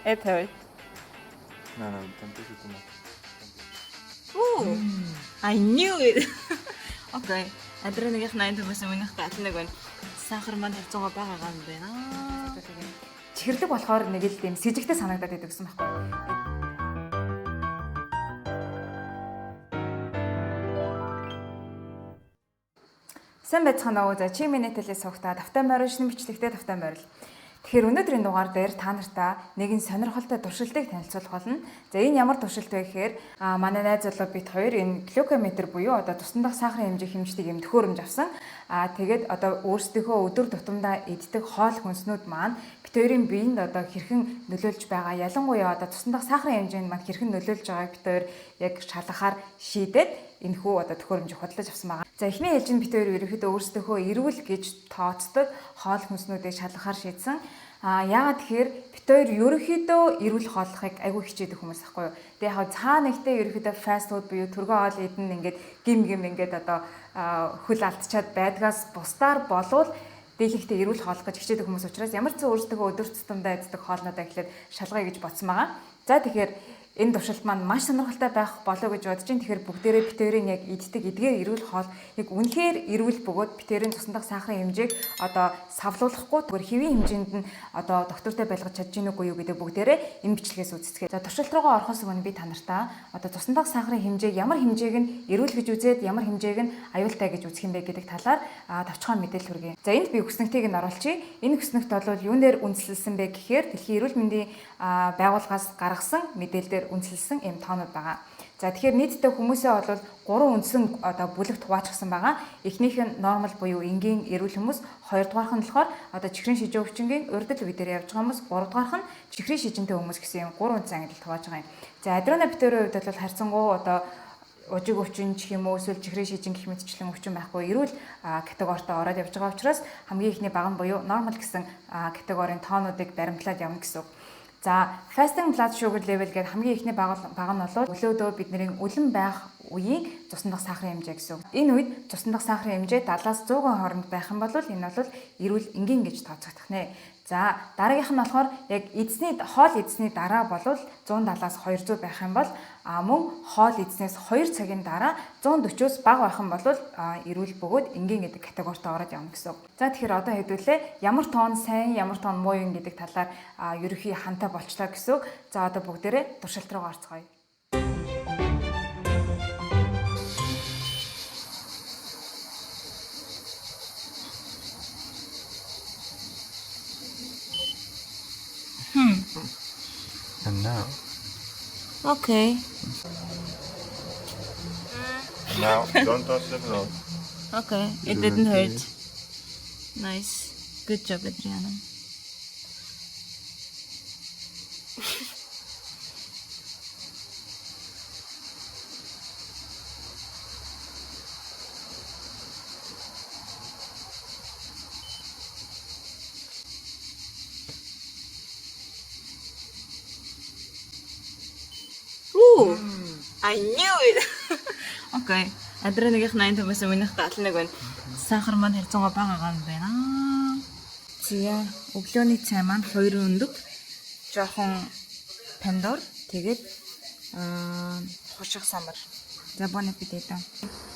It hurt. No, don't push it too much. Ooh. I knew it. Okay. Адренагийн 85-аас өмнөх 71 байна. Сахар маань 500 байгаа юм байна. Чихэрлэг болохоор нэг л тийм сэжигтэй санагдаад байдаг гэсэн байхгүй юу? Сайн байцгаана уу? За чи миний телес суугтаа тавтай морил шинэ бичлэгтэй тавтай морил. Тэгэхээр өнөөдрийн дугаар дээр та нартаа нэгэн сонирхолтой туршилтыг танилцуулах болно. За энэ ямар туршилт вэ гэхээр манай найз залуу бит хоёр энэ глюкометр буюу одоо цусан дах сахарын хэмжээг хэмждэг юм төхөөрөмж авсан. Тэгээд одоо өөрсдийнхөө өдөр тутамдаа иддэг хоол хүнснүүд маань бит хоёрын биед одоо хэрхэн нөлөөлж байгаа, ялангуяа одоо цусан дах сахарын хэмжээнд маань хэрхэн нөлөөлж байгааг бит хоёр яг шалгахаар шийдээд энэхүү одоо төхөөрөмжийг худалдаж авсан байгаа. За эхний ээлжинд бит хоёр ерөнхийдөө өөрсдийнхөө эрүүл гэж тооцдог хоол хүнснүүдийг шалгахаар шийдсэн. Яагаад тэгэхээр бит хоёр ерөнхийдөө эрүүл хооллохыг айгүй хичээдэг хүмүүс байхгүй юу. Тэгээ яг цаа нэгтээ ерөнхийдөө fast food буюу түргэн хоол идэн ингээд гим гим ингээд одоо хөл алдчаад байдгаас бусдаар болвол дийлэнхдээ эрүүл хооллох гэж хичээдэг хүмүүс учраас ямар ч зэн өөрсдийнхөө өдөр тутамдаа иддэг хоолнуудаа эхлээд шалгая гэж бодсон байгаа. За тэгэхээр энэ туршилт маань маш сонирхолтой байх болов гэж бодож байна. Тэгэхээр бүгдээрээ бит хоёрын яг иддэг эдгээр эрүүл хоол яг үнэхээр эрүүл бөгөөд бит хоёрын цусан дах сахарын хэмжээг одоо савлуулахгүй зүгээр хэвийн хэмжээнд нь одоо доктортой байлгаж чадж гин үгүй юу гэдэг бүгдээрээ энэ бичлэгээс үздэцгээе. За туршилт руугаа орохоос өмнө би та нартаа одоо цусан дах сахарын хэмжээг ямар хэмжээг нь эрүүл гэж үзээд ямар хэмжээг нь аюултай гэж үзэх юм бэ гэдэг талаар товчхон мэдээлэл хүргэе. За энд би хүснэгтийг нь оруулчихъя. Энэ хүснэгт бол юун дээр үндэслэлсэн бэ гэхээр Дэлхийн эрүүл мэндийн байгууллагаас гаргасан мэдээлэл дээр үндэслэлсэн юм тоонууд байгаа. За тэгэхээр нийтдээ хүмүүсээ бол 3 үндсэн одоо бүлэгт хуваачихсан байгаа. Эхнийх нь нормал буюу энгийн эрүүл хүмүүс, хоёрдугаарх нь болохоор одоо чихрийн шижин өвчнгийн урдл үе дээр явж байгаа хүмүүс, гуравдугаарх нь чихрийн шижинтэй хүмүүс гэсэн юм 3 үндсэн ангилалд хувааж байгаа юм. За адрена битэрийн хувьд бол харьцангуй одоо ужиг өвчин ч юм уу эсвэл чихрийн шижин гэх мэтчлэн өвчин байхгүй эрүүл категоритой ороод явж байгаа учраас хамгийн эхний баг нь буюу нормал гэсэн категорийн тоонуудыг баримтлаад явна гэсэн үг. За fasting blood sugar level гэдэг хамгийн эхний баг нь бол өглөөдөө бидний үлэн байх үеийн цусан дах сахарын хэмжээ гэсэн үг. Энэ үед цусан дах сахарын хэмжээ 70-аас 100-ын хооронд байх юм бол энэ бол эрүүл энгийн гэж тооцогдох нэ. За дараагийнх нь болохоор яг эзний хоол эзний дараа болвол 170-аас 200 байх юм бол мөн хоол эзнээс 2 цагийн дараа 140-оос бага байх юм бол эрүүл бөгөөд энгийн гэдэг категоритой ороод явна гэсэн үг. За тэгэхээр одоо хэдүүлээ ямар тоон сайн, ямар тоон муу юм гэдэг талаар ерөнхий хантай болчлоо гэсэн үг. За одоо бүгдээрээ туршилт руу орцгоё. And now. Okay. Now, don't touch the floor. Okay. It didn't hurt. Nice. Good job, Adriana. Ooh, I knew it. Okay. Адренагийн 85-аас өмнөх 71 байна. Сахар маань 500 бага юм байна. Зя, өглөөний цай маань 2 өндөг. Жохон помидор, тэгээд хушиг самар. За bon appetit.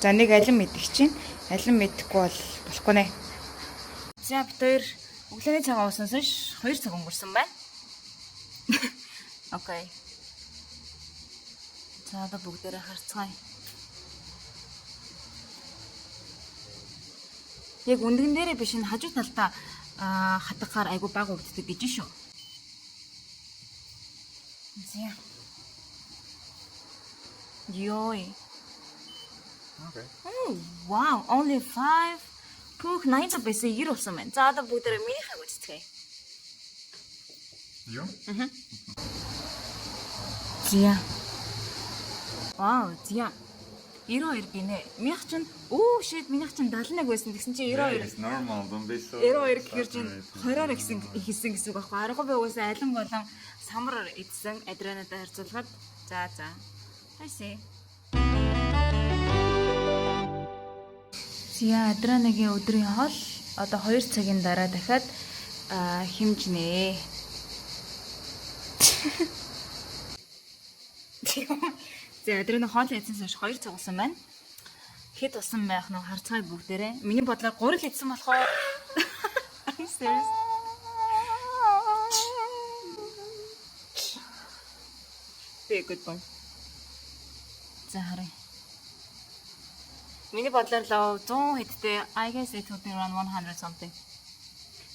За нэг алим идэх чинь. Алим идэхгүй бол болохгүй нэ. За бид хоёр өглөөний цагаан ууснаас хойш 2 цаг өнгөрсөн байна. Okay. За одоо бүгдээрээ харцгаая. Яг өндгөн дээрээ биш энэ хажуу талдаа хатгахаар айгу бага өгддөг гэж шүү. За. Йой. Okay. Oh, wow, only 5. Пүх 85 байсан 90 болсон байна. За одоо бүгдээрээ минийхээ үзцгээе. You? За. Вау, зя. 92 гинэ. Минийх чинь өө shit минийх чинь 71 байсан. Тэгсэн чинь 92. It's normal, don't be so. 92 гэхэр чинь saturated. 20-оор ихсэн ихсэн гэсэн үг байхгүй. Аргагүй би угаасаа алин болон самар идсэн адренатай харьцуулахад за за. I see. Зя адренагийн өдрийн хоол одоо 2 цагийн дараа дахиад хэмжинэ. За, өдрөө хоол идсэн хойш 2 цаг болсон байна. Хэд болсон байх нь харцгаая бүгдээрээ. Миний бодлоор 3 л идсэн болохоор. Are you serious? Be a good boy. За, харъя. Миний бодлоор л 100 хэдтэй, I guess it would be around 100 something.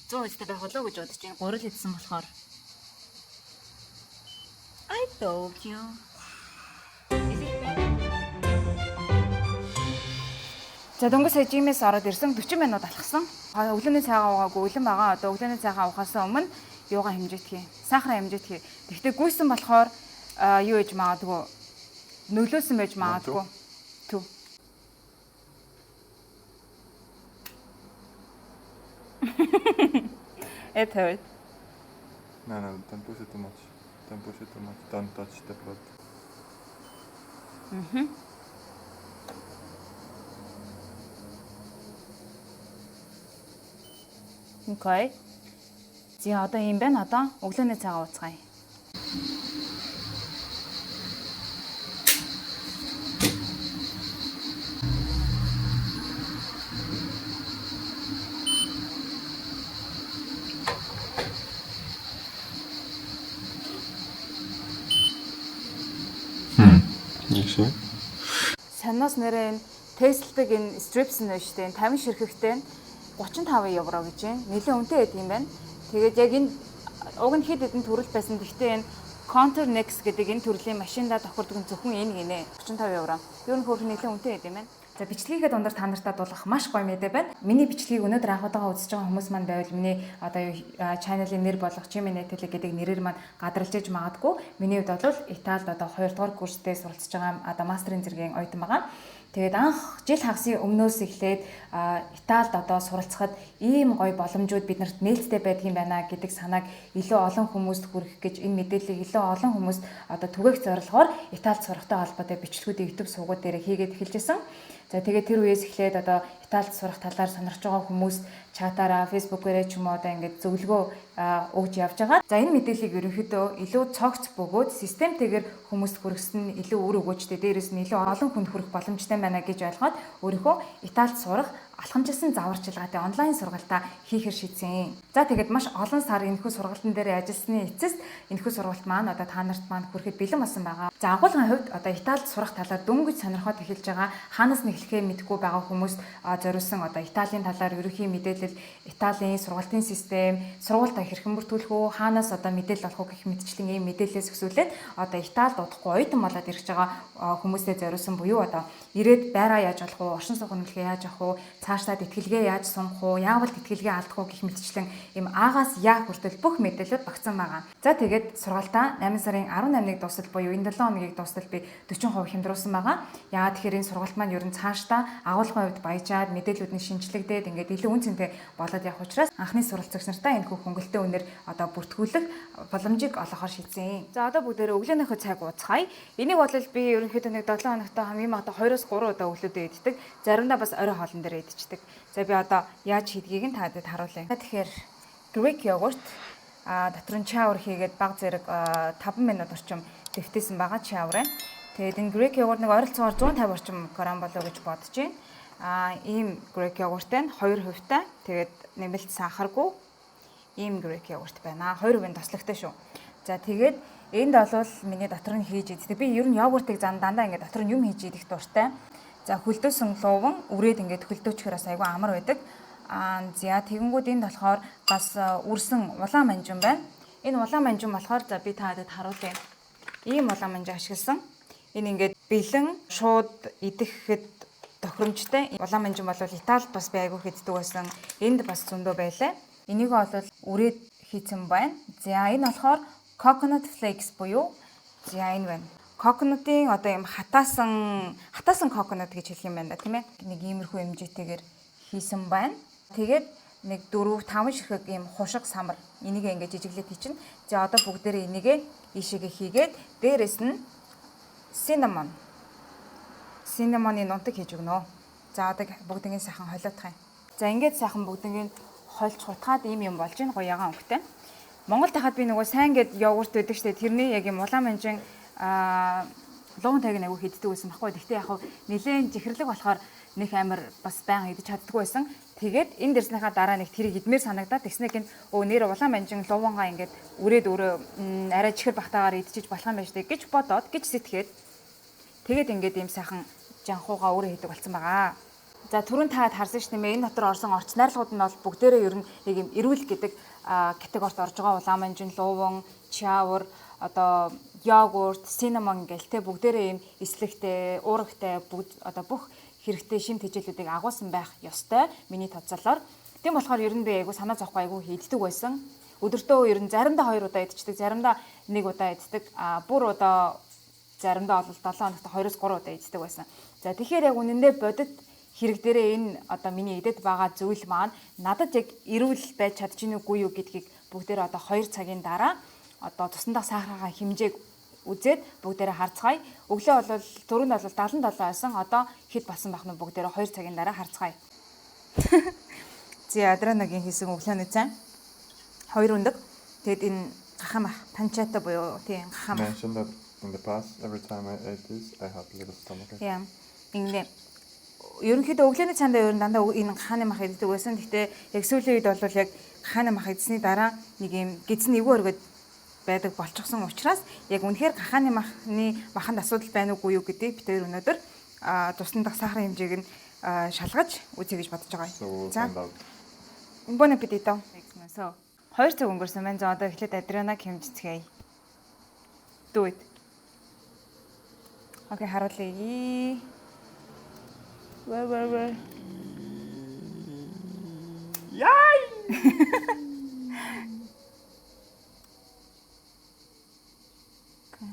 100 хэдтэй байх болоо гэж бодож байна. 3 л идсэн болохоор. I told you. Is it bad? За, дөнгөж сая gym ээс ороод ирсэн, 40 минут алхсан. Өглөөний цайгаа уугаагүй өлөн байгаа. Одоо өглөөний цайгаа уухаас өмнө юугаа хэмжээдэх юм? Сахараа хэмжээдэх юм. Тэгэхдээ гүйсэн болохоор юу ээж магадгүй, нөлөөсөн байж магадгүй. Төв. It hurt. No, don't push it too much. Don't push it too much. Don't touch the blood. Okay. За, одоо юм байна. Одоо өглөөний цайгаа ууцгаая. You see? Сониос нэрээ энэ тестлдэг энэ strips нь байна шүү дээ. 50 ширхэгтэй нь 35 евро гэж байна. Нэлээд үнэтэй байдаг юм байна. Тэгээд яг энэ уг нь хэд хэдэн төрөл байсан. Гэхдээ энэ Contour Next гэдэг энэ төрлийн машиндаа тохирдог нь зөвхөн энэ гинэ. 35 евро. Ер нь хөөрхөн нэлээд үнэтэй байдаг юм байна. За, бичлэгээ дундаар та нартаа дуулах маш гоё мэдээ байна. Миний бичлэгийг өнөөдөр анх удаага үзэж байгаа хүмүүс маань байвал миний одоо юу channel-ын нэр болох Chimene Tele гэдэг нэрээр маань гадарлаж иж магадгүй. Миний хувьд бол Италид одоо 2 дугаар курстэй суралцж байгаа одоо мастерын зэргийн оюутан байгаа. Тэгээд анх жил хагасын өмнөөс эхлээд Италид одоо суралцахад ийм гоё боломжууд биднэрт нээлттэй байдгийн байна гэдэг санааг илүү олон хүмүүст хүргэх гэж, энэ мэдээллийг илүү олон хүмүүст одоо түгээх зорилгоор Италид сурахтай холбоотой бичлэгүүдийг YouTube сувгууд дээр хийгээд эхэлж исэн. За, тэгээд тэр үеэс эхлээд одоо Италид сурах талаар сонирхож байгаа хүмүүст чатаараа, Facebook-ээрээ ч юм уу одоо ингээд зөвлөгөө өгж явж байгаа. За, энэ мэдээллийг ерөнхийдөө илүү цогц бөгөөд системтэйгээр хүмүүст хүргэсэн нь илүү үр өгөөжтэй, дээрээс нь илүү олон хүнд хүрэх боломжтой байна гэж ойлгоод өөрийнхөө Италид сурах алхамжилсан зааварчилгаатай онлайн сургалтаа хийхээр шийдсэн. За, тэгээд маш олон сар энэхүү сургалтын дээр ажилласны эцэст энэхүү сургалт маань одоо та нарт маань хүрэхэд бэлэн болсон байгаа. За, агуулгын хувьд одоо Италид сурах талаар дөнгөж сонирхоод эхэлж байгаа, хаанаас нь эхлэхээ мэдэхгүй байгаа хүмүүст зориулсан одоо Италийн талаар ерөнхий мэдээлэл, Италийн сургалтын систем, сургуультаа хэрхэн бүртгүүлэх үү, хаанаас одоо мэдээлэл олох уу гэх мэтчлэн ийм мэдээлэлээс өсвөлээд одоо Италид удахгүй оюутан болоод ирж байгаа хүмүүстэй зориулсан буюу одоо ирээд байраа яаж олох уу, оршин суух үнэмлэхээ яаж авах уу, цаашдаа тэтгэлгээ яаж сунгах уу, яавал тэтгэлгээ алдах уу гэх мэтчлэн ийм А-гаас Я хүртэл бүх мэдээлэл багтсан байгаа. За, тэгээд сургалтаа 8 сарын 18-нд дуустал буюу энэ 7 хоногийг дуустал би 40% хямдруулсан байгаа. Яагаад тэгэхээр энэ сургалт маань ер нь цаашдаа агуулгын хувьд баяжаад, мэдээллүүд нь шинжлэгдээд, ингээд илүү үн цэнтэй болоод явах учраас анхны суралцагч нартаа энэхүү хөнгөлөлттэй үнээр одоо бүртгүүлэх боломжийг олгохоор шийдсэн. За, одоо бүгдээрээ өглөөнийхөө цайг ууцгаая. Энийг бол би ерөнхийдөө нэг 7 хоногт хамгийн багадаа 2-3 удаа өглөөдөө иддэг. Заримдаа бас орой хоолн дээр идчихдэг. За, би одоо яаж хийдгийг нь таадад харуулъя. Тэгэхээр Greek yogurt дотор нь чаур хийгээд баг зэрэг 5 минут орчим дэвтээсэн байгаа чаур байна. Тэгээд энэ Greek yogurt нэг ойролцоогоор 150 орчим грамм болоо гэж бодож байна. Ийм Greek yogurt байна. 2% тай. Тэгээд нэмэлт сахаргүй ийм Greek yogurt байна. 2% тослогтой шүү. За, тэгээд энд бол миний дотор нь хийж иддэг. Би ер нь йогуртыг зан дандаа ингээд дотор нь юм хийж идэх дуртай. За, хөлдөөсөн лууван үрээд ингээд хөлдөөчхөр бас айгүй амар байдаг. За, тэгэнгүүт энд болохоор бас үрсэн улаан манжин байна. Энэ улаан манжин болохоор, за, би таадад харуулъя. Ийм улаан манжин ашигласан. Энэ ингээд бэлэн шууд идэхэд тохиромжтой. Улаан манжин бол Италид бас би айгүй иддэг байсан. Энд бас зөндөө байлаа. Энийг бол үрээд хийцэн байна. За, энэ болохоор coconut flakes буюу, за, энэ байна. Coconut ын одоо юм хатаасан coconut гэж хэлэх юм байна да, тийм ээ. Нэг иймэрхүү хэмжээтэйгээр хийсэн байна. Тэгээд нэг 4 5 ширхэг ийм хушиг самар энийг ингээд жижиглээд хийчин. За, одоо бүгдээрээ энийгээ ийшээгээ хийгээд дээрэс нь cinnamon. Cinnamon-ы нунтаг хийж өгнө. За, одоо бүгднийг сайхан холиодох юм. За, ингээд сайхан бүгднийг хольж хутгаад ийм юм болж байна. Гоё ягаан өнгөтэй. Монгол тахад би нөгөө сайн гэд йогурт байдаг штэ, тэрний яг юм улаан манжин луун тайг айгүй хийддэг байсан байхгүй. Гэхдээ яг нэлээд жихэрлэг болохоор нэг амар бас баян идэж чаддаггүй байсан. Тэгээд энэ дэрснийхаа дараа нэг тэрийг идмээр санагдаад тэгснэ гин өө нэр улаан манжин луунгаа ингээд үрээд өөрөө арай чихэр бахтаагаар идчихэж болох юм байна штэ гэж бодоод гэж сэтгээд тэгээд ингээд ийм сайхан жанхуугаа өөрөө хийдэг болсон байгаа. За, түрүүн та харсан ш нэмээ, энэ дотор орсон орц найрлагууд нь бол бүгдээрээ ер нь нэг юм эрүүл гэдэг категорид орж байгаа. Улаан манжин, лууван, чавар, одоо йогурт, cinnamon гэл те, бүгдээрээ ийм эслэгтэй, уурагтай, бүгд одоо бүх хэрэгтэй шим тэжээлүүдийг агуулсан байх ёстой миний тооцоолоор. Тийм болохоор ер нь би айгу санаа зовхгүй айгу хийддэг байсан. Өдөртөө ер нь заримдаа 2 удаа идчихдэг, заримдаа 1 удаа иддэг. А бүр одоо заримдаа бол 7 хоногт 2-3 удаа иддэг байсан. За, тэгэхээр яг үнэндээ бодит хэрэг дээрээ энэ одоо миний идэд байгаа зүйл маань надад яг эрүүл байж чадчихэв үгүй юу гэдгийг бүгдээр одоо 2 цагийн дараа одоо цусан дах сахарынхаа хэмжээг үзээд бүгдээрээ харцгаая. Өглөө бол түрүүнд бол 77 байсан. Одоо хэд болсон байх нь бүгдээрээ 2 цагийн дараа харцгаая. Зэ, Адранагийн хийсэн өглөөний цай. Хоёр өндөг. Тэгэд энэ гахаа мах, pancetta буюу тийм гахаа мах. Mentioned that in the past, every time I ate this, I had a little stomachache. Тийм. Ингээ ерөнхийдөө өглөөний цайндаа ер нь дандаа энэ гахааны мах иддэг байсан. Гэхдээ яг сүүлийн үед бол яг гахааны мах идсэний дараа нэг юм гэдэс нь эвгүй өргөд байдаг болчихсон учраас яг үнэхээр гахааны махны маханд асуудал байна уугүй юу гэдгийг бид хоёр өнөөдөр цусан дах сахарын хэмжээг нь шалгаж үзье гэж бодож байгаа. So we'll За. find out. Bon appetito. So 2 цаг өнгөрсөн байна. За, одоо эхлээд Адрианаг хэмжицгээе. Do it. Okay, харуулъя. Where, where, where? Yay! Okay.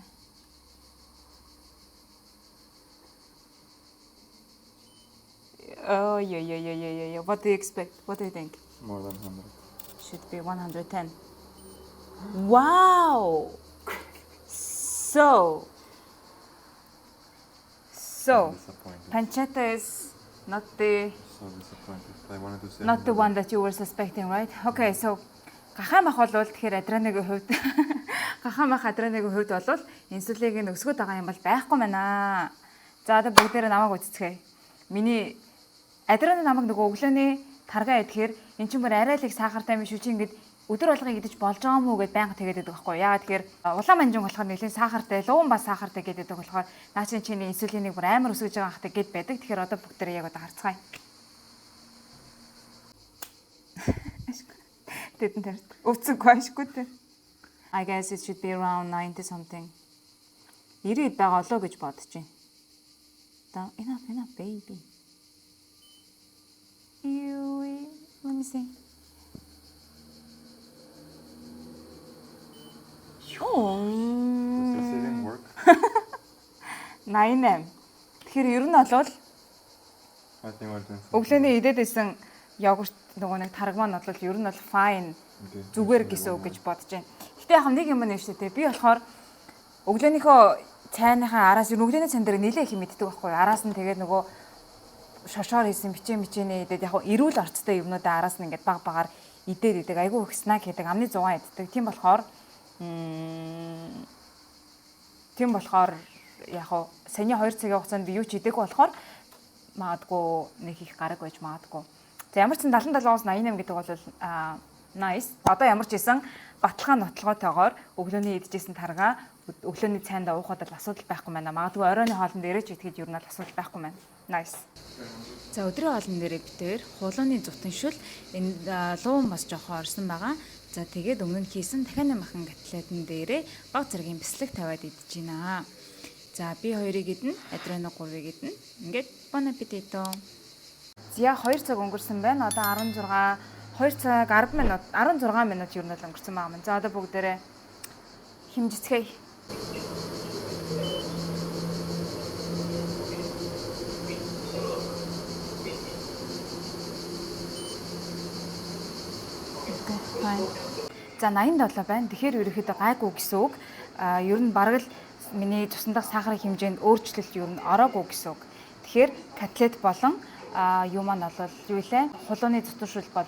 Oh, yeah. What do you expect? What do you think? More than 100. Should be 110. Wow! So, I'm disappointed. Pancetta is not the So disappointed. I wanted to say not the 100. one that you were suspecting, right? Okay, so гахаа мах бол тэгэхээр Адранагийн хувьд, гахаа мах Адранагийн хувьд бол инсулиныг нь өсгöd байгаа юм бол байхгүй байна. За, одоо бүгдээрээ намайг үзцгээе. Миний Адрана намайг нөгөө өглөөний таргаа идэхээр эн чинь бүр арай л их сахартай юм шүү, чи ингээд өдөр болгон идэж болж байгаа юм уу гэд байнга тэгээд байдаг байхгүй юу. Яагаад тэгэхээр улаан манжин болохоор нэлээд сахартай, луун бас сахартай гэдэг болохоор наа чин чиний инсулиныг бүр амар өсгөж байгаа хахтай гэд байдаг. Тэгэхээр одоо бүгдээрээ яг одоо харцгаая. Тэдэн тарт. Өвцөг ашгүй те. I guess it should be around 90 something. 90 байгаа болоо гэж бодож байна. Да, enough, enough, baby. Ew, let me see. Does this even work? 88. Тэгэхээр ер нь бол I think we're doing something. өглөөний идээд исэн йогурт нөгөө нэг тараг маань бол ер нь бол fine, Okay. зүгээр гэсэн үг гэж бодож байна. Гэтэ яг нэг юм нь шүү дээ. Би болохоор өглөөнийхөө цайныхаа араас ер нь өглөөний цайн дээр нэлээ их юм иддэг байхгүй юу? Араас нь тэгээд нөгөө шошоор хийсэн бичээ мичээний идээд, яг эрүүл орцтой юмнуудаа араас нь ингээд баг багаар идээд идэг. Айгүй их snack хийдэг. Амны зугаан иддэг. Тийм болохоор яг хуу саяны 2 цагийн хугацаанд би юу ч идээгүй болохоор магадгүй нэг их гараг байж магадгүй. За, ямар ч 77-оос 88 гэдэг бол nice. Одоо ямар ч исэн баталгаа нотлогоотойгоор өглөөний идчихсэн таргаа өглөөний цайндаа уухад л асуудал байхгүй байна. Магадгүй оройн хоолн дээрээ ч идэхэд ер нь бол асуудал байхгүй байна. Nice. За, өдрийн хоолн дээрээ бид хоёр хулууны зутан шүл, энэ луун бас жоохон орсон байгаа. За, тэгээд өмнө нь хийсэн тахианы махан котлетэн дээрээ баг зэргийн бислэг тавиад идэж байна. За, би хоёрыг идэнэ, Адриано гурвыг идэнэ. Ингээд bon appetito. За, 2 цаг өнгөрсөн байна. Одоо 16 2 цаг 10 минут, 16 минут ер нь л өнгөрсөн байгаа юм. За, одоо бүгдээрээ хэмжицгээе. Okay, fine. За, 87 байна. Тэгэхээр ерөөхдөө гайгүй гэсэн үг. А ер нь бараг л миний цусан дах сахарын хэмжээнд өөрчлөлт ер нь ороогүй гэсэн үг. Тэгэхээр котлет болон юу маань бол юу лээ? Хулууны зутан шүл бол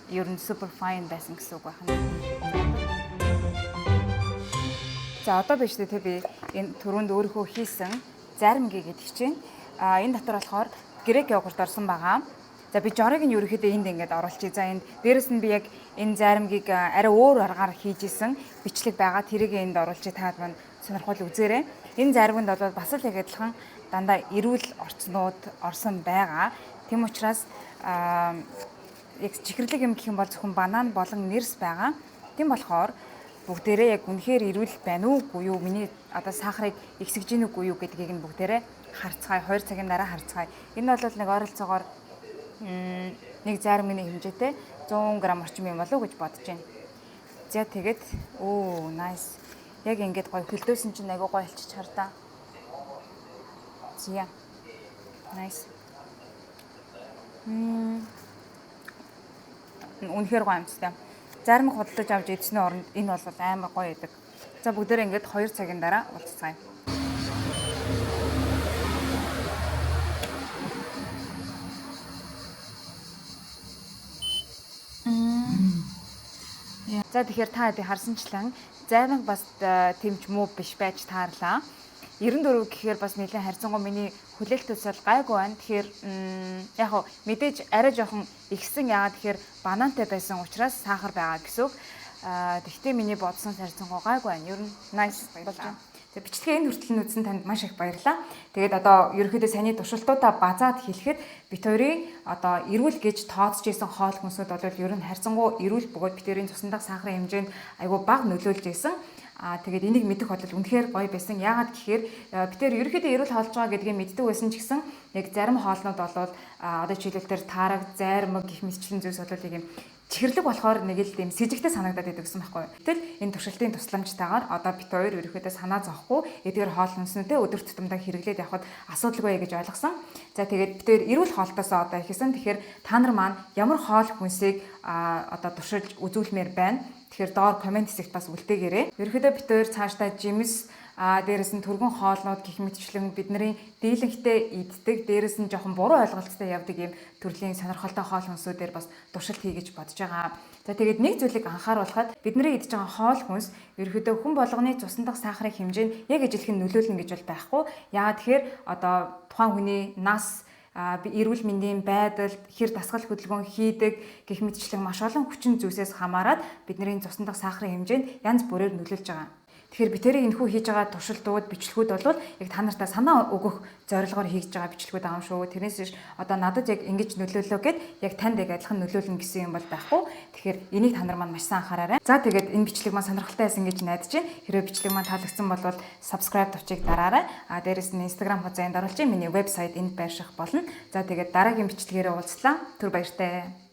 ер нь super fine байсан гэсэн үг байна. За, одоо биш үү, те, би энэ түрүүнд өөрийнхөө хийсэн зайрмагийг идэх чинь. А энэ дотор болохоор грек йогурт орсон байгаа. За, би жорыг нь ерөөхдөө энд ингээд оруулчих. За, энд дээрэс нь би яг энэ зайрмагийг арай өөр аргаар хийж исэн бичлэг байгаа. Тэрийг энд оруулчих, та маань сонирхол үзээрэй. Энэ зайрмагт бол бас л яг адилхан дандаа эрүүл орцнууд орсон байгаа. Тэм учраас яг чихэрлэг юм гэх юм бол зөвхөн банан болон нэрс байгаа. Тийм болохоор бүгдээрээ яг үнэхээр эрүүл байна уугүй юу? Миний одоо сахарыг ихсэж гин үгүй юу гэдгийг нь бүгдээрээ харцгаая. 2 цагийн дараа харцгаая. Энэ бол нэг ойролцоогоор нэг зайрмагны хэмжээтэй 100 г орчим юм болов уу гэж бодож байна. За, тэгээд nice. Яг ингээд гоё хөлдөөсөн чинь айгуу гоё алчиж хардаа. За. Nice. Үнэхээр гоё амттай. Зайрмаг худалдаж авч идсэний оронд энэ бол амар гоё идэг. За, бүгдээрээ ингээд 2 цагийн дараа уулзцгаая. За, тэгэхээр та хэдий харсанчлан зайрмаг бас тэмч муу биш байж таарлаа. 94 гэхээр бас нэлээд харьцангуй миний хүлээлтөөс бол гайгүй байна. Тэгэхээр яг хав мэдээж арай жоохон ихсэн, яагаад тэгэхээр банантай байсан учраас сахар байгаа гэсэн үг. Тэгтээ миний бодсон харьцангуй гайгүй байна. Ер нь nice болж байна. Тэгээ бичлэгээ энэ хүртэл нь үзсэн танд маш их баярлалаа. Тэгээд одоо ерөнхийдөө саяны туршилтуудаа базаад хэлэхэд бид хоёрын одоо эрүүл гэж тооцож исэн хоол хүнсүүд бол ер нь харьцангуй эрүүл бөгөөд бид хоёрын цусан дахь сахарын хэмжээнд айгүй бага нөлөөлж исэн. Тэгээд энийг мэдэх бол үнэхээр гоё байсан. Яагаад гэхээр бид тэр ерөнхийдөө эрүүл хоолж байгаа гэдгийг мэддэг байсан ч гэсэн яг зарим хоолнууд бол одоо жишээлбэл тэр таараг, зайрмаг гэх мэтчлэн зүйлс бол яг юм чихэрлэг болохоор нэг л тийм сэжигтэй санагдаад байдаг гэсэн байхгүй. Гэтэл энэ туршилтын тусламжтайгаар одоо бид хоёр ерөнхийдөө санаа зовхгүй эдгээр хоол хүнснүүдээ өдөр тутамдаа хэрэглээд явхад асуудалгүй гэж ойлгосон. За, тэгээд бид хоёр эрүүл хоолтоосоо одоо ихсэн. Тэгэхээр та нар маань ямар хоол хүнсийг одоо туршилж үзүүлмээр байна? Тэгэхээр доор comment хэсэгт бас үлдээгээрэй. Ерөнхийдөө бид хоёр цаашдаа жимс, дээрэс нь түргэн хоолнууд гэх мэтчлэн бидний дийлэнхтэй иддэг, дээрэс нь жоохон буруу ойлголттой явдаг юм төрлийн сонирхолтой хоол хүнсүүдээр бас туршилт хий гэж бодож байгаа. За, тэгээд нэг зүйлийг анхааруулхад бидний идж байгаа хоол хүнс ерөнхийдөө хүн болгоны цусан дахь сахарын хэмжээнд яг ижилхэн нөлөөлнө гэж бол байхгүй. Яагаад тэгэхээр одоо тухайн хүний нас, эрүүл мэндийн байдал, хэр дасгал хөдөлгөөн хийдэг гэх мэтчлэн маш олон хүчин зүйлсээс хамаарат бидний цусан дахь сахарын хэмжээнд янз бүрээр нөлөөлж байгаа. Тэгэхээр бид тэрийг энэхүү хийж байгаа туршилтууд, бичлэгүүд бол яг та нартай санаа өгөх зорилгоор хийж байгаа бичлэгүүд байгаа юм шүү. Тэрнээс биш одоо надад яг ингэж нөлөөлөө гэд яг танд яг адилхан нөлөөлнө гэсэн юм бол байхгүй. Тэгэхээр энийг та нар маань маш сайн анхаараарай. За, тэгээд энэ бичлэг маань сонирхолтой байсан гэж найдаж байна. Хэрвээ бичлэг маань таалагдсан бол subscribe товчийг дараарай. А дээрэс нь Instagram хуудас энд оруулж, миний вебсайт энд байрших болно. За, тэгээд дараагийн бичлэгээрээ уулзлаа. Түр баяртай.